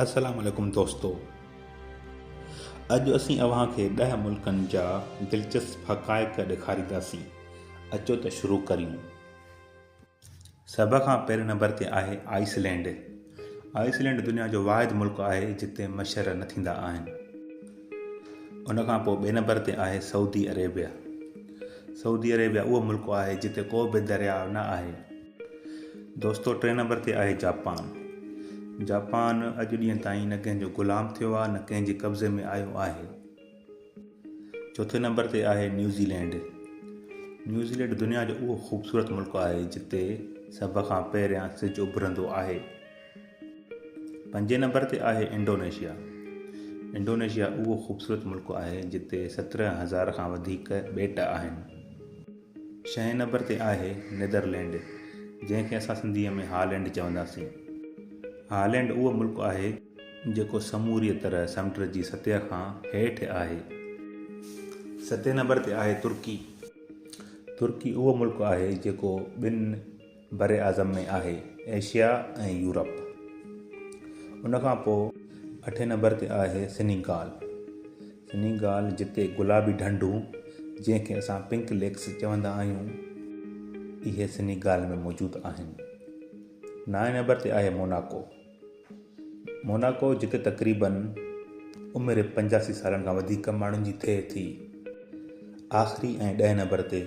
السلام عليڪم دوستو اڄ اسين اوهان کي ڏهه ملڪن جا دلچسپ حقائق ڏيکارينداسين اچو ته شروع ڪريون. سڀ کان پهرين نمبر تي آهي آئس لينڊ. آئس لينڊ دنيا جو واحد ملڪ آهي جتي مڇر نه ٿيندا آهن. ان کان پوء ٻئي نمبر تي آهي سعودي عريبيا. سعودي عريبيا اهو ملڪ آهي جتي ڪو به درياء نه آهي. دوستو ٽئين نمبر تي آهي جاپان. جاپان اڄ ڏينهن تائين نه ڪنهن جو غلام ٿيو آهي نه ڪنهن جي قبضي ۾ آيو آهي. چوٿين نمبر تي آهي نيوزيلينڊ. نيوزيلينڊ دنيا جو اهو خوبصورت ملڪ آهي جتي سڀ کان پهريان سج اڀرندو آهي. پنجين نمبر تي آهي انڊونيشيا. انڊونيشيا اهو خوبصورت ملڪ آهي جتي 17,000 کان وڌيڪ ٻيٽ آهن. ڇهين نمبر تي آهي نيدرلينڊ جنهن کي اسان سنڌيء ۾ هالينڊ چونداسين. هالينڊ اهو ملڪ آهي. جيڪو سموريء طرح سمنڊ جي سطح کان هيٺ آهي. ستين نمبر تي آهي ترڪي. ترڪي اهو ملڪ آهي جيڪو ٻن براعظم ۾ آهي، ايشيا ۽ يورپ. ان کان پوء اٺين نمبر تي آهي سنيگال. سنيگال جتي گلابي ڍنڍون جنهن کي اسان پنڪ ليڪس چوندا آهيون اهي سنيگال ۾ موجود آهن. نائين نمبر تي آهي موناڪو. موناڪو جتي تقريبن عمر 85 سالن کان وڌيڪ ماڻهن جي ٿئي ٿي. آخري ۽ ڏهين نمبر تي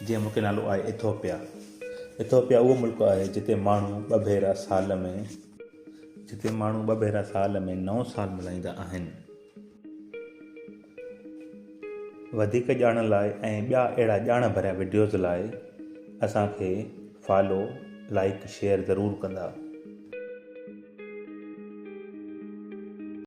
جنهن ملڪ جو نالو آهي ايٿوپيا. ايٿوپيا اهو ملڪ آهي جتي ماڻهو ٻه ڀيرا سال ۾ جتي ماڻهو ٻه ڀيرا سال ۾ نئون سال ملهائيندا آهن. وڌيڪ ڄاڻ لاء ۽ ٻيا اهڙا ڄاڻ ڀريا وڊيوز لاء اسان کي فالو لائيڪ شيئر ضرور ڪندا.